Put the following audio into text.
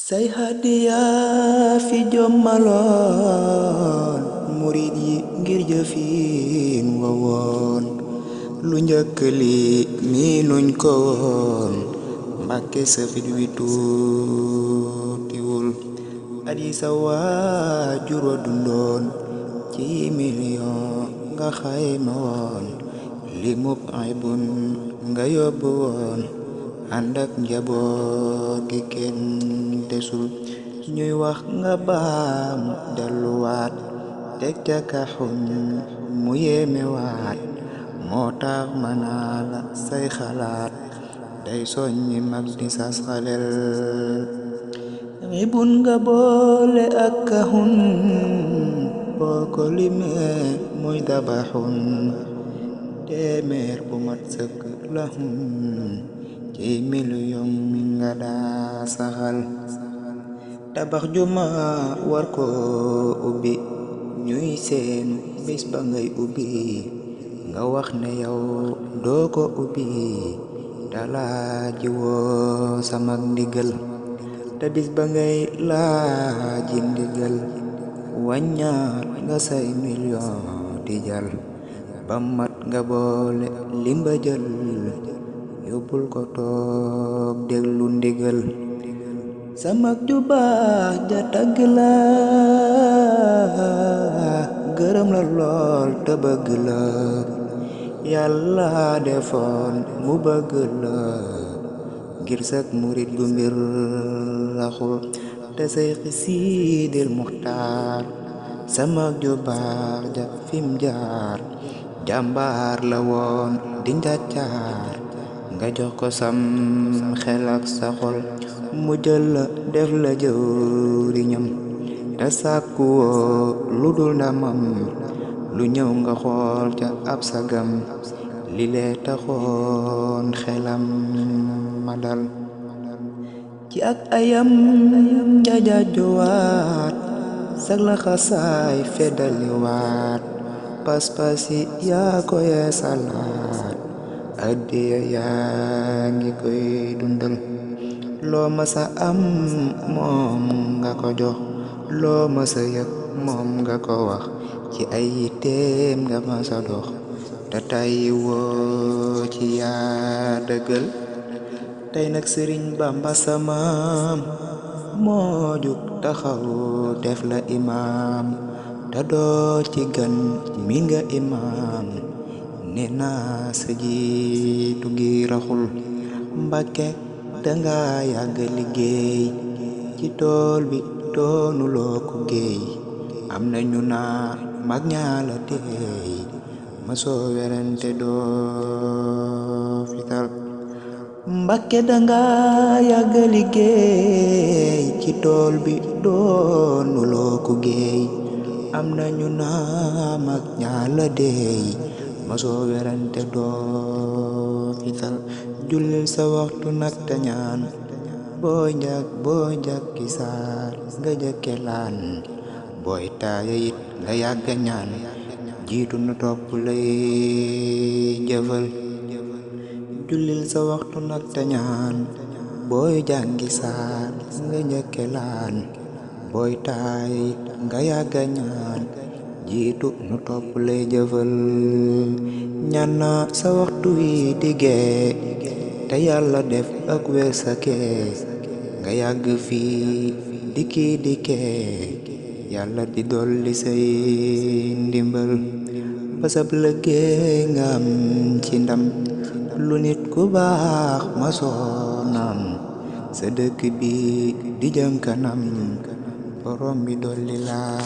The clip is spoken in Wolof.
say hadiya fi jommaloon murid yi ngir jëfin wawoon lu njëkk li miinuñ ko woon Mbàkke sa fit wi tuutiwul at yi sa waajur wa dundoon ci million nga xayma woon li mub ay bun nga yóbbu woon ànd ak njaboot gi kenn desul ñuy wax nga baam delluwaat teg ca kaxun mu yéemewaat moo tax manaa la say xalaat day soññi mag di sas xalel ribun nga boole ak kaxun boo ko limee muy dabaxun téeméer bu mat sëkk la ci million mi nga daa saxal tabax juma war ko ubbi ñuy seenu bis ba ngay ubbi nga wax ne yow doo ko ubbi dalaaji woo sama ndigal te bis ba ngay laaji ndigal wàññaat nga say million di jal ba mat nga boole limba jël yóbbul ko toog déglu ndigal sama ju baax ja tagg la gërëm la lool te bëgg la yàlla defoon mu bëgg la ngir sak murit gu mbir raxul te say Siidil Muxtaar sama ju baax ja fim jaar jàmbaar la woon di njàccaar nga jox ko sam xel ak sa xol mu jël la def la jëwriñam te sàkku woo lu dul ndamam lu ñëw nga xool ca ab sagam li lee taxoon xelam ma dal ci ak ayam njajaajuwaat sag la xasaay feddaliwaat pas-pasi yaa ko yeesalaat addiya yaa ngi koy dundal loo masa am moom nga ko jox loo masa yëg moom nga ko wax ci ay yitteem nga masa dox te tàyyi woo ci yaa dëggal tey nag Sëriñ Bamba samaam moo jug taxaw def la imaam te doo ci gan mi nga imaam ne naa sa jiitu gi raxul Mbàkke danga yàgg liggéey ci tool bi doonuloo ko géey am na ñu naa mag ñaa la teey ma soo werante doo fital Mbàkke danga yàgg liggéey ci tool bi doonuloo ko géey am na ñu naa mag ñaa la deey ma soo werante doo fital jullil sa waxtu nag te ñaan booy njag ki saar nga jëkke laan booy taaya it nga yàgga ñaan jiitu na topp lay jëfal jullil sa waxtu nag te ñaan booy jàngi saar nga jëkke laan booy taaya it nga yàgga ñaan jiitu nu topp lay jëfal ñaan na sa waxtu wi diggee te yàlla def ak weer sa kee nga yàgg fii dikkee yàlla di dolli say ndimbal basab lëggee nga am ci ndam lu nit ku baax ma soonam sa dëkk bi di jëm kanam borom bi dolli laa